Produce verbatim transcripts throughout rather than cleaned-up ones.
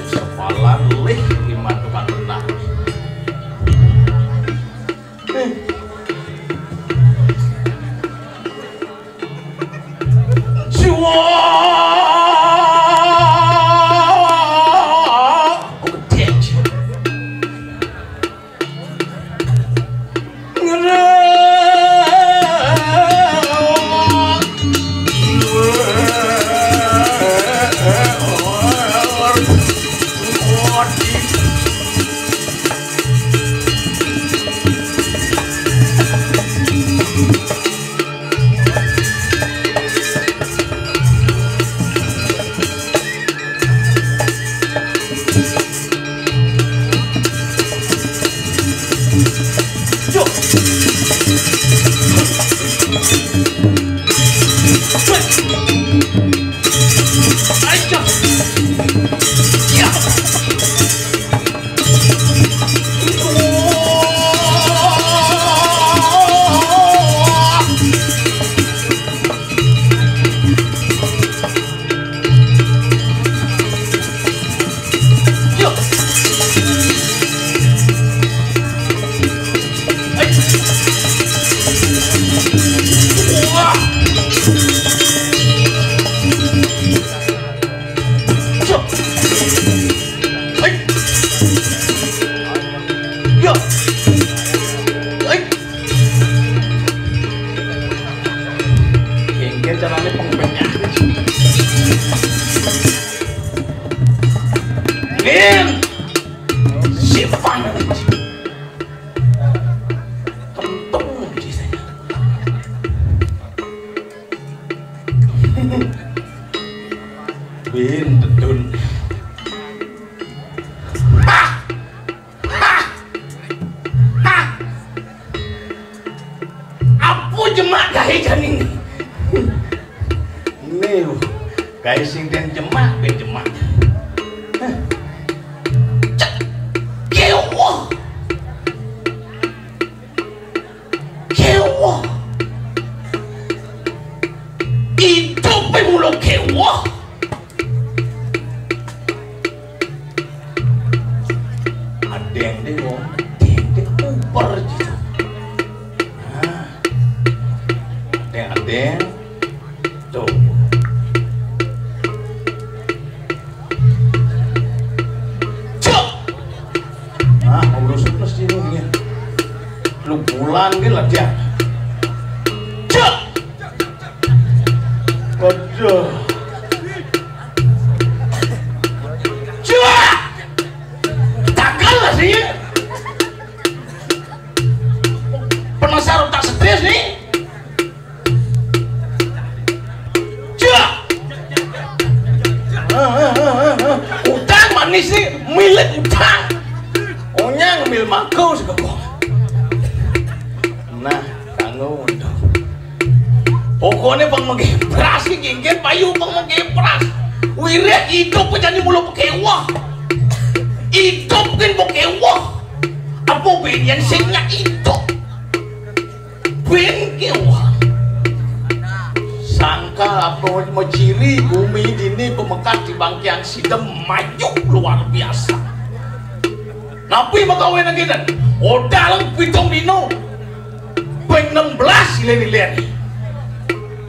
Sepalan lih iman tukang benar. Jiwa. Kengken carane pengpenyah. Nin. Simpan. Kentung di saya. Bin tetun. Hah! Hah! Hah! Apa jemak gaé jani? Niku gaé sing den jemak, ben jemak. Cek. Kéwuh. Kéwuh. Idupe mula kéwuh. Adeng deh wong, dek uber gitu. Nah, Bulan ki latihan. Cek. Waduh. Cek. Tagal lah sih. Penasaran tak stres nih. Cek. Utang manis nih, milik utang. Onyang mil mangkau segegong. Nah, kanggo untuk. Pokoknya pang menggebras ki genggen payu pang menggebras. Wirid idup jani mula pekewah. Idup kan pekewah. Apa ben yang sing nyak idup? Ben kewah. Sangkal apa meciri bumi dini pemekat di bangkiang sidem maju luar biasa. Napi makawin nang kiden? Odal pitung dino. Ping enam belas ilen-ilen.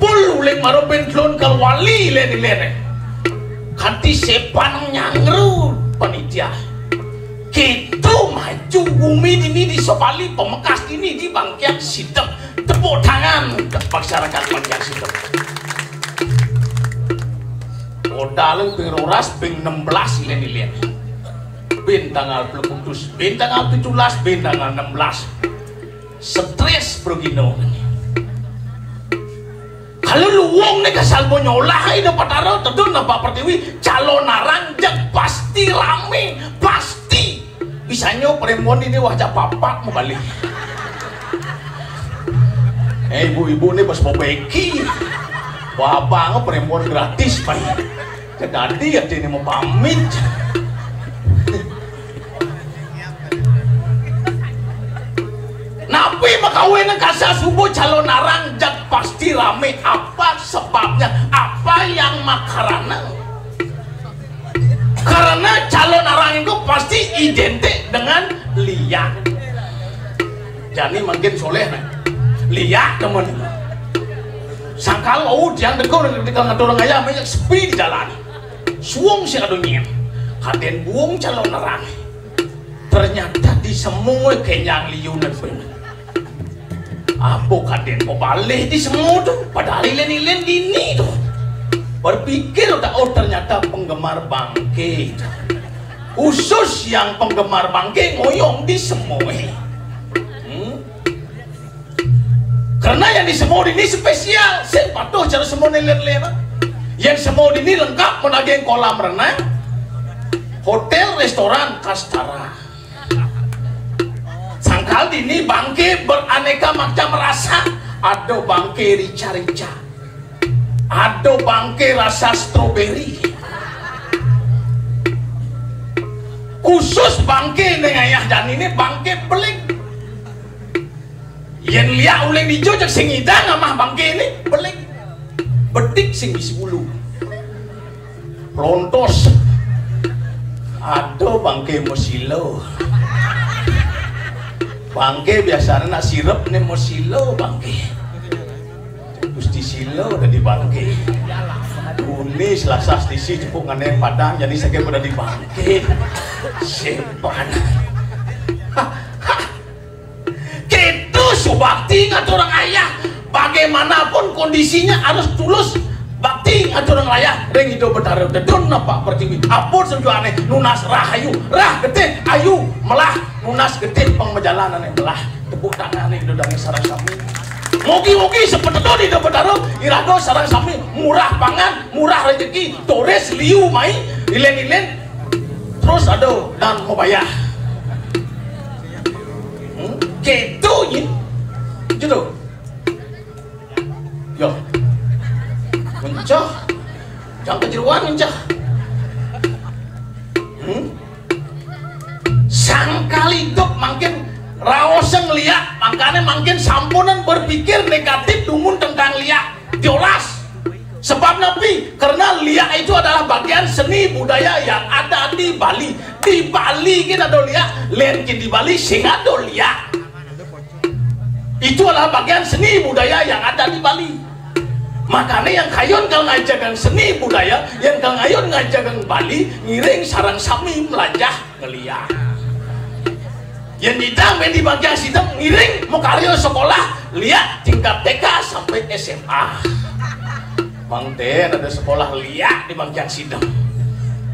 Pul uling maro ping telun kalwali ilen-ilen. Kanti sepan nyangru panitia. Kita maju bumi dini di Sobali pemekas dini di bangkiang sidem. Tepuk tangan untuk masyarakat bangkiang sidem. Odal ping roras ping enam belas ilen-ilen. Ben tanggal puluh putus, ben tanggal tujuh belas, ben tanggal enam belas. Stres progino. Kalau luwung nih kesal mau nyolah ini Batara tedun nampak pertiwi calon arang jek pasti rame, pasti. Bisanya perempuan ini wajah papak mau balik. Eh, ibu-ibu nih pas mau beki. Wah, abang perempuan gratis, Pak. Kedadi ya ini mau pamit. Napi makawin kasa subuh calon arang jek pasti rame, apa sebabnya, apa yang makarana? Karena calon arang itu pasti identik dengan liak. Jani makin soleh nah. Liak temen. Sangkal oh jangan deko dengan ngatur ayam banyak sepi di jalan. Suwung si kadonyen. Kaden buung calon arang. Ternyata di semua kenyang liu nang. Apa kaden pebalih di semua tu? Padahal ilen-ilen dini tu. Berpikir tak oh ternyata penggemar bangke tu. Khusus yang penggemar bangke ngoyong di semua. Hmm? Karena yang di semua ini spesial, sing patuh cara semua ilen-ilen. Yang semua ini lengkap menagih kolam renang, hotel, restoran, kastara. Sangkal dini bangke beraneka macam rasa. Ada bangke rica-rica. Ada bangke rasa stroberi. Khusus bangke ning ayah dan ini bangke beling. Yen liak uling dijo cek sing ngidang amah bangke ini beling. Bedik sing bisi bulu. Plontos. Aduh, bangke mesilo. Bangke biasanya nak sirep nih mesilo bangke. Gusti Silo dadi bangke. Uni Selasa Stisi cepuk ngene Padang jadi sakit pada di bangke. Sepan. Gitu subakti ngatur orang ayah. Bagaimanapun kondisinya harus tulus bakti ngatur orang ayah. Ring hidup betara dedun nampak pertiwi. Apun sejuane nunas rahayu, rah getih ayu, melah nunas getih pengmejalan ane melah. Tepuk tangan ane hidup dane sarang sami. Mugi-mugi sepetetun hidup betara irado sarang sami murah pangan, murah rezeki, turis liu mai, ilen-ilen terus ada dan mau bayar. Hmm? Gitu yin. Gitu. Yo. Mencah. Jangan kejeruan mencah. Hmm? Sangkal hidup makin raos ngeliat, makanya makin sampunan berpikir negatif dumun tentang liak. Diolas. Sebab napi? Karena liak itu adalah bagian seni budaya yang ada di Bali. Di Bali kita ada liak, lain di Bali sing ada liak. Itu adalah bagian seni budaya yang ada di Bali. Makanya yang kayun kalau ngajagang seni budaya, yang kalau ngayun ngajagang Bali, ngiring sarang sami melajah ngeliat. Yang nyidang main di bagian sidang ngiring mau Karya sekolah liak tingkat T K sampai S M A. Mangten ada sekolah liak di Bangkiang Sidem.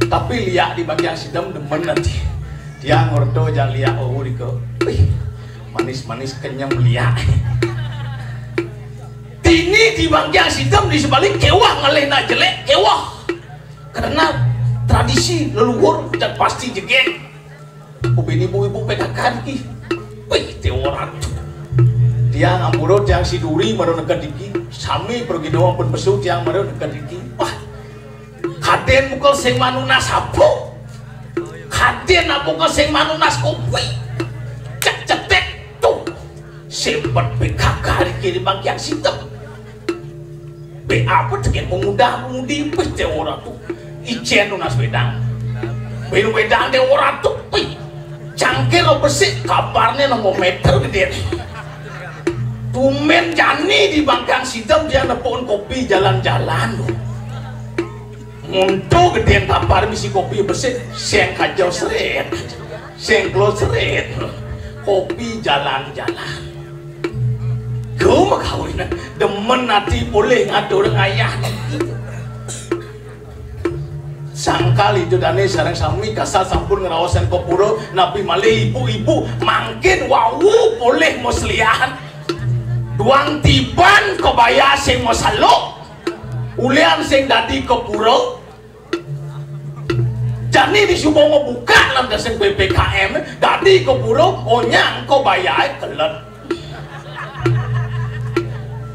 Tapi liak di Bangkiang Sidem demen nanti. Tiang orto jang liak oh diko. Wih, manis-manis kenyang liak. Dini di Bangkiang Sidem di sebalik kewah ngalih nak jelek kewah. Karena tradisi leluhur dan pasti jegek. Ubin ibu-ibu P K K niki. Wih, Dewa Ratu. Tiang ampura, tiang siduri mara neked niki. Sami pragina pun pesu tiang mara neked niki. Wah. Kaden mukul sing manunas sapu. Kaden mukul sing manunas kopi. Cek cetek tuh. Sempet P K K niki di Bangkiang Sidem. Be apa dengan pemuda-pemudi pis Dewa Ratu. Icen nunas wedang. Benu wedang Dewa Ratu pih. Cangkir besik kabarnya enam meter gedé. Tumben jani di Bangkiang Sidem tiang nepukin kopi jalan-jalan. Nguntu gedé kabar misi kopi besik, sing kajau seret. Sing klo seret. Kopi jalan-jalan. Ku makawin demen ati polih ngatur ngayah niki. Sangkal ida dané sareng sami kasal sampun ngraosan ka pura, napi malih ibu-ibu mangkin wau polih maslihan. Duang tiban kebaya sing masaluk, ulian sing dadi ka pura. Jani disuba ngebuka lantasan P P K M, dadi ka pura onyang kebayaé kelet.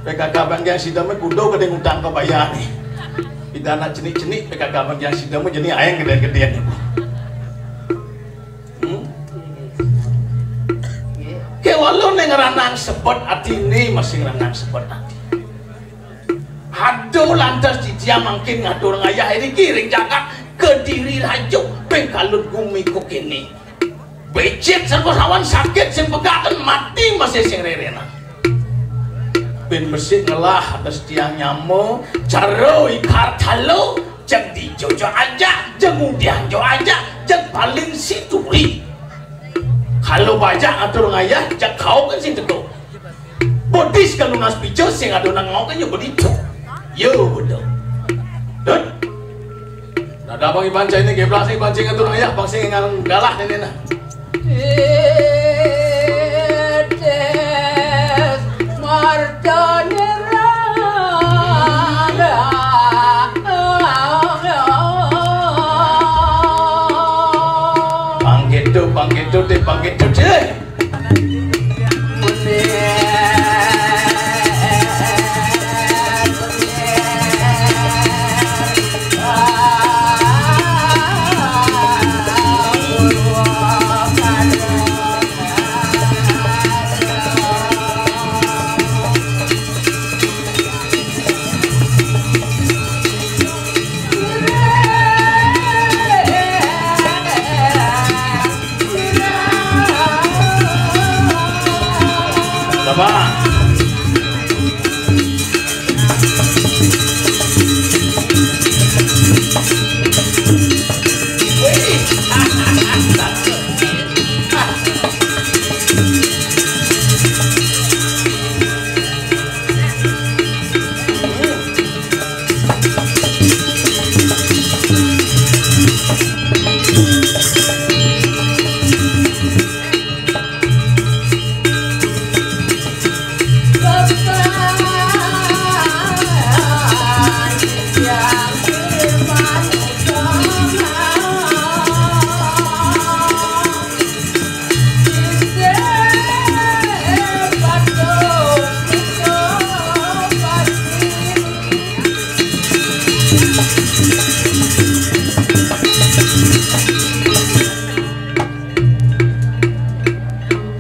P K K Bangkiang Sidem kuda gedé ngutang kebayané. Ida anak cenik-cenik P K K Bangkiang Sidem jani aéng gedé-gedé. Hmm? Kéwala ning ranang sebet atiné masih ranang sebet ati. Aduh, lantas titiang mangkin ngatur ngayah niki ring jagat Kediri Raja, ping kalut gumi kok kéné. Becik sareng sawan sakit sing pegaten mati masih sing rerenan. Bin besik ngelah atas tiang nyama, cara ikar talo, jeng dijo jo ajak, jeng udian jo ajak, jeng paling situri. Kalau bajak atur ngayah, jak kau kan sing teguh. Bodis kan nunas pica sing ada nang ngau kan ya bodis. Yo, betul. Dut. Dada bang iban cai ini geblak sing pancing atur ayah bang sing ngan galah ini nah. Ides martanira. Pangkitu, pangkitu, deh, pangkitu, deh.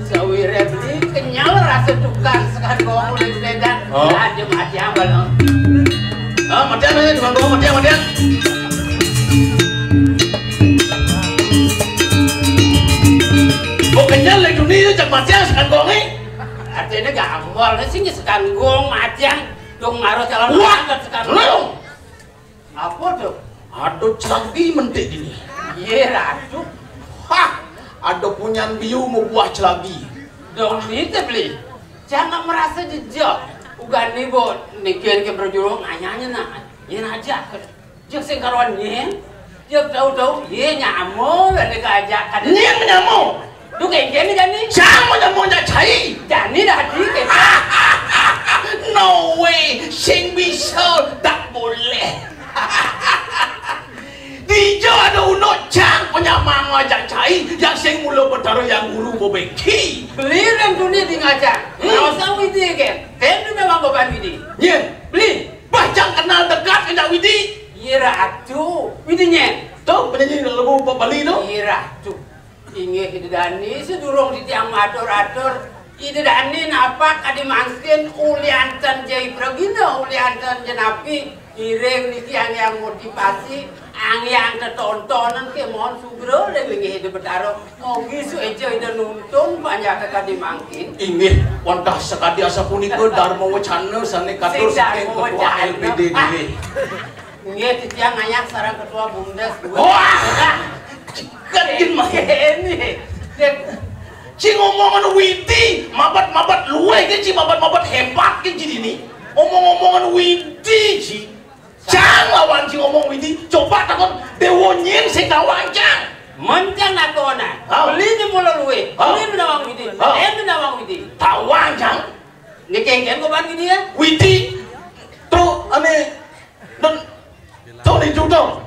Sawire beli kenyal rasa tukang sekan gong udah sedan. Oh. Aja mati abal. Ah, mati abal, tukang gong mati, mati. Oh, kenyal lagi dunia, jak mati sekan gong, eh. Artinya gampang, sih sekan gong mati. Dong maro calon. Wah, angkat sekarang. Lu. Apa tuh? Ada celagi mentik ini. Iya, Ratu. Hah, ada punyan biu mau buah celagi. Dong, ini teh beli. Jangan merasa jejak. Ugan ni bo nikin ke berjuru nganyanya na. Nyén ajak. Jek sing karuan nyén. Jek tahu-tahu yé nyamo ada keajakan. Nyén nyamo. Tu kéngkén ni jani. Cang nyamo jak cai. Jani dah hati ke. No way, sing bisa, tak boleh. Dija ada unduk cang penyamang ngajak cai, yang sing mula betara yang guru bebeki. Beli dalam dunia di ngajak. Hmm. Nggak usah Widi ke. Tem tu memang beban Widi. Nyén. Beli. Bah cang kenal dekat ngajak Widi. Iya ratu. Widi nyén. Tu penyanyi lebu Bali tu. Iya ratu. Inggih Ida Dani, sedurung titiang matur-atur, Ida Dani napak kadi mangkin ulian tan jai pragina, ulian tan jenapi, iring niki angyang motivasi, angyang tetontonan ke mohon sugra ring linggih Ida Betara. Mogi suéca Ida nuntun panjaka kadi mangkin. Inggih, wantah sakadi asapunika darma wacana sané katur saking ketua L P D dhewe. Nggih, titiang ngayah sareng ketua bumdes. Wah! Cikan gin mah. Ini. Ci ngomongan Widi, mabat-mabat luwih ki, ci mabat-mabat hebat ki ci dini. Omong-omongan Widi ci. Cang lawan ci ngomong Widi, coba takon Déwa nyén sing tawang cang. Mén cang nakonan. Hah? Beli ni mula luwih. Hah? Beli nawang Widi. Hah? Em nawang Widi. Tawang cang. Ni kéngkén ko ban Widi ya? Widi. Tu ané Dun, tuh dijudo.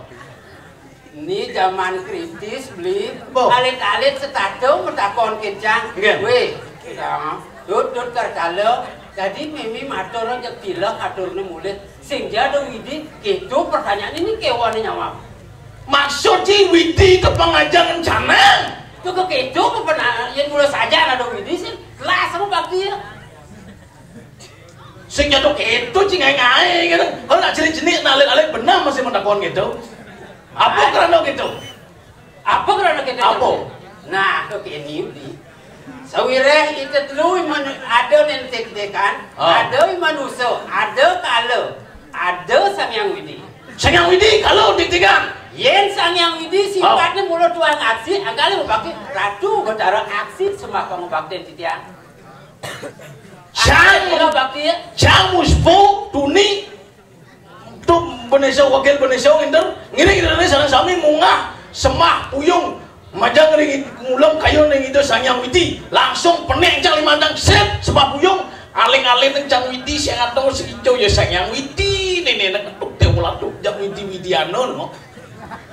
Ni zaman kritis, Beli. Bo. Alit-alit setata matakon kencang. Nggih. Wéh, ya, dut, dut, karkala. Dadi mimi matur aja tileh aturne mulih. Sing ja ada Widi, gitu pertanyaan ini kéwan nyawab. Maksud ci Widi itu pengajar rencana. Itu ke gitu apa pernah, yang mula saja ada Widi sih. Kelas apa bakti ya? Sing nyetuk kéto, ci ngaé-ngaé kéto. Kalau nak jenik-jenik, nak alit-alit beneh masih matakon kéto. Apa krana kéto? Apa krana kéto? Apa? Nah, to kéné, Beli. Sawiréh ida telu manu-, ada nén tik-tikan, ah, ada manusa, ada kala, ada Sang Hyang Widi. Sang Hyang Widi kala tik-tikan. Yén Sang Hyang Widi, ah, sifatné mula tuah aksi, angkala mabakti Ratu Betara aksi sembah pangubaktin titiang. Sang, kula bakti ya. Sang Muspa tuni tu benesa wakil benesa nginten, ngiring ida sareng sami munggah sembah puyung majeng ring ngulem kayun ring Ida Sang Hyang Widi. Langsung penek cang limandang, sét, sembah puyung, aling-aling Sang Widi sing atos ijo ya Sang Hyang Widi, néné ngetuk déwa latuk jak Widi-Widiana no.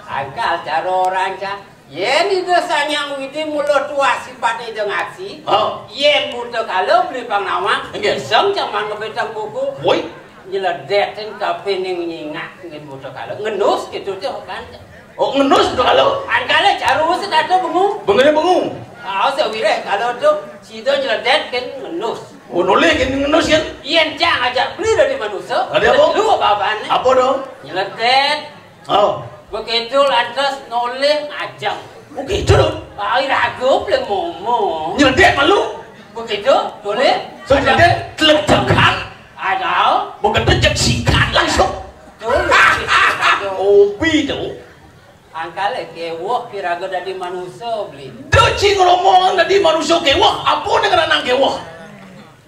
Angkal cara orang cang. Yén Ida Sang Hyang Widi mula tuah sipat ida ngaksi, oh, yén buta kala Beli Pangnawang, nggih, iseng cang man ngebetang buku. Woi. Nyeledetin kapining nyingak nggih buta kala. Ngenus gitu téh kan. Oh, ngenus buta kala. Angkala caru sedata bengu. Bengune bengu. Ah, sawiréh kala to sida nyeledet kan ngenus. Oh, nolih kan ngenus kan? Yén cang ajak Beli dadi manusa. Dadi apa? Lu apa-apaan? Apa to? Nyeledet. Oh. Begitu lantas nolih ngajeng. Begitu, Dun? Ai ragu beli ngomong. Nyeledet malu. Begitu, nolih. So, nyeledet, teletekan. Ada. Begitu, cek sikat langsung. Tuh. Obi tu. Angkale keweh piraga dadi manusa, Beli. Duh, ci ngomong dadi manusa keweh. Apa né ngranang keweh?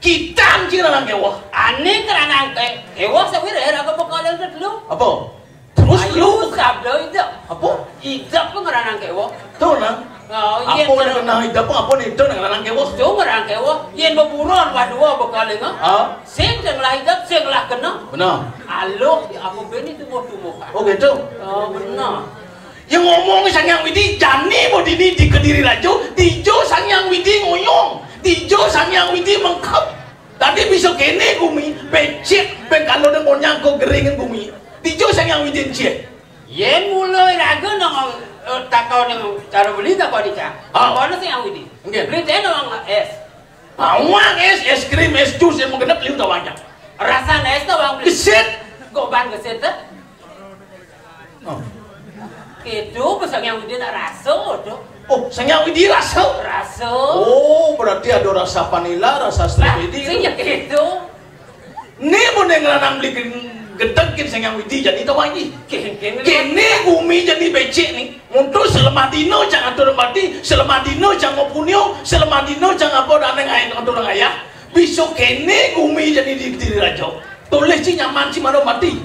Kitan ci ngranang keweh. Ané ngranang ke-, keweh sawiréh raga bekaleng telu. Apa? Terus ayu telu? Sabda idep. Apa? Idep ngranang keweh. Tuh, nah. Oh, iya, apa né tuh. Ngranang idep, apa né itu ngranang keweh? Tuh ngranang keweh. Yén beburon wadua bekaleng, ah? Ah? Sing sing lah idep, sing lah kena. Benar. Aluh, ya apa bini tumbuh-tumbuh kan? Oh, gitu. Oh, benar. Yang ngomong Sang Hyang Widi, jani mau dini di Kediri Rajo, dijo Sang Hyang Widi ngoyong, dijo Sang Hyang Widi mengkep. Tadi bisa kéné gumi, becik, bengkalo dan monyang ko gering gumi. Dijo Sang Hyang Widi cik. Yén mula raga nang, eh, takon nang cara Beli takon dicak. Ah. Takon Sang Hyang Widi. Nggih. Beli téh nang es. Bawang es, es krim, es jus, yang menggenep liu tawang. Rasan es tawang Beli. Gesit. Goban gesit téh. Oh. Kéto, Sang Hyang Widi nak rasa to. Oh, Sang Hyang Widi rasa? Rasa. Oh, berarti ada rasa vanila, rasa stroberi. Sing ya kéto. Né mun ngranang Beli gen-, gedeg kén Sang Hyang Widi jani tawang. Kén, kén. Kéné gumi jani becik né. Mutu selemah dina cang atur mati, selemah dina cang mapunia, selemah dina cang apa dané ngatur ayah. Bisa kéné gumi jani di Kediri Raja. Tolih ci nyaman ci mara mati.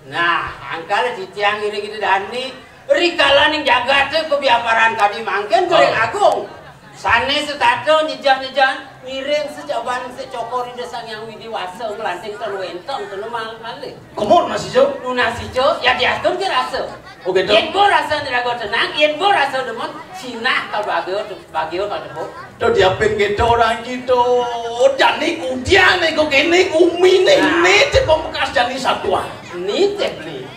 Nah, angkara titiang ngiring Ida Dani, rikalaning jagaté kabiaparan kadi mangkin Gering Oh. Agung. Sané setata nyejah-nyejah ngiring sajaban sacokor Ida Sang Hyang Widi Wasa nglanting ten wénten ten mal-, malih. Kemur nasi jo. Nunas ijo, ya diatur ki rasa. Oh, gitu. Yén bo rasa niraga tenang, yén bo rasa demen, sinah ka bagia, bagia ka tepuk. To diapin gitu orang gitu. Jani kudian iko kéné gumi né, Nah. Né té pambekas jani satua. Né té beli.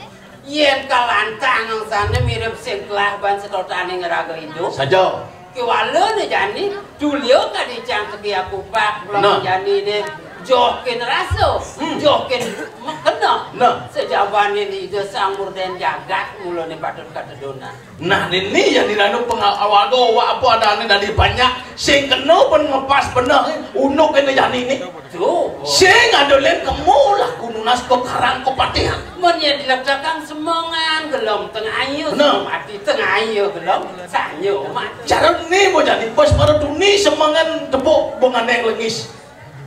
Yén kalantang sané mirip sing telah ban setotaning raga idup. Saja. Kéwala né jani, dulia kadi cang teki aku pak, Nah. Jani né jokin rasa, Hmm. Jokin mekena. Nah. Sajabané né Ida Sang Murdaning Jagat, mulané patut katedunan. Nah, nini yang dilanu pengawaga awak apa adané dadi banyak, sing kena pun ngepas bener, unduk kéné jani né. Tuh. Sing ada lén kemu lah kununas kekarang kepatihan. Men ya diletakang semengan gelem tengah ayu, Bener. Mati tengah ayu gelem sanyo mati. Cara ni bo jani pas mara tuni semengan tepuk bo ngandeng lengis.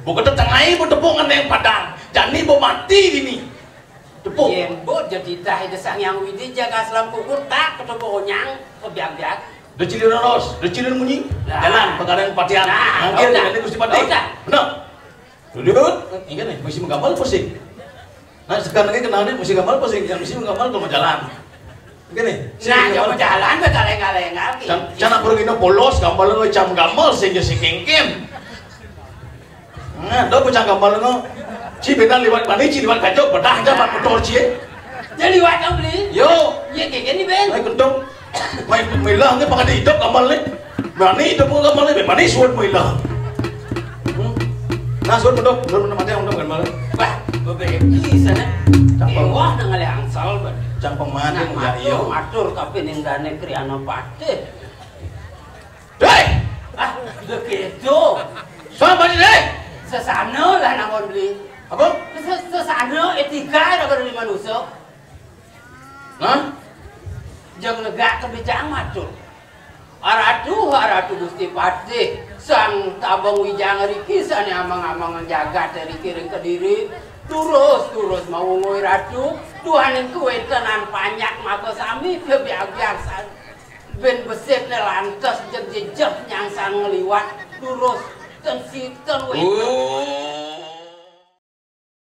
Bo kata tengah ayu bo tepuk ngandeng padang. Jani bo mati dini. Tepuk. Yén bo jadi dah Ida Sang Hyang Widi jaga selam kuku tak ketemu onyang kebiak-biak. Decilin roros, decilin munyi. Nah. Jalan, pekaran patian. Nah, Mangkir udah. Dengan Gusti Patih. Udah. Benar. Dudut. Ini nih, mesti menggambar pusing. Nah, sekarang lagi kenal nih, mesti gambar pusing. Yang mesti menggambar tuh jalan. Ini nih. Nah, yang jalan berjalan-jalan. Can, can apa gini polos, gambar lo cam gambar sehingga si kengkem. Nah, do bocah gambar ngono. Ci benar liwat bani, ci liwat kancok, bedah aja mat motor ci. Jadi liwat dong beli. Yo. Iya kayak gini ben. Mai kentung. Mai milah nggih pakai hidup gambar nih. Bani hidup gambar nih, bani suat milah. Hmm. Nah, suat betul, suat betul mati yang udah gambar. Wah, bebeki sana. Cakep. Wah, nang ngalih angsal ben. Cang pemaning Nah, ya iya. Matur, matur tapi ning dane kriana patih. Hei! Ah, begitu. Sapa sih, Dek? Sesana lah nangon beli. Apa? Ses-, sesana etika ada beli manusia. Hah? Jang negak kebicaraan matur. Aratu, aratu Gusti Patih, sang tabang wijang riki sane amang-amang jagat riki ring Kediri. Turus, turus mawungui ratu, tuhanin kuwéntenan panjak maka sami kebiabiasan. Ben besik ne lantes jeg jejeh nyangsan ngliwat, durus ten siten wénten. Oh.